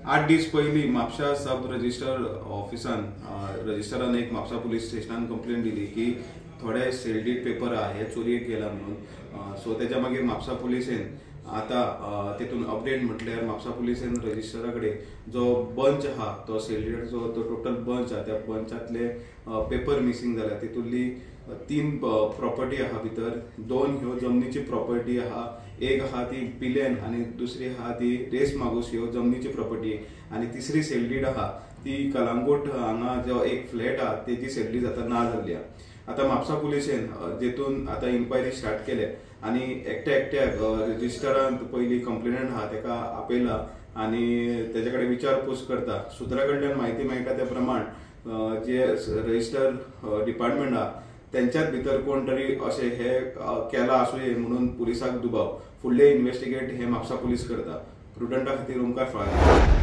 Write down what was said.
8 दीस पयलीं म्हापशा सब रजिस्टर ऑफिसान रजिस्टरान एक म्हापसा पुलीस स्टेशनान कंप्लेन दिली की थोडे सेल did paper आहा हे चोरयेक गेला म्हणून. सो तेच्या मागीर म्हापसा पुलिसेन आता तेतून अपडेट म्हटल्यार म्हापसा पुलिसेन रजिस्टरा कडेन जो बंच आहा तो सेल डीडाचो तो टोटल बंच आहा त्या बंचातले पेपर मिसिंग जाल्या. तितूंतली 3 प्रॉपर्टी आहा भितर, 2 ह्यो जमनीची प्रॉपर्टी आहा, एक आहा ती पिलेन आनी दुसरी आहा ती रेस मागूस ह्यो जमनीची प्रॉपर्टी, आनी तिसरी सेल did आहा ती कलांगूट हांगा जो एक फ्लॅट आहा तेजी सेल did आतां ना जाल्ली आहा. आतां म्हापसा पुलिसेन जेतून आतां इन्क्वायरी स्टार्ट केल्या आनी एकट्या एकट्याक रजिस्टरान पयलीं कंप्लेनंट आहा तेका आपयला आनी तेजे कडेन विचारपूस करता. सुत्रा कडल्यान म्हायती मेळटा त्या प्रमाण जे रजिस्टर डिपार्टमेंट आहा तेंच्याच भितर कोण तरी अशें हे केलां आसुये म्हणून पुलिसाक दुबाव. फुडले इन्वेस्टिगेट हे म्हापसा पुलीस करता. प्रुडंटा खातीर ओमकार फळारी.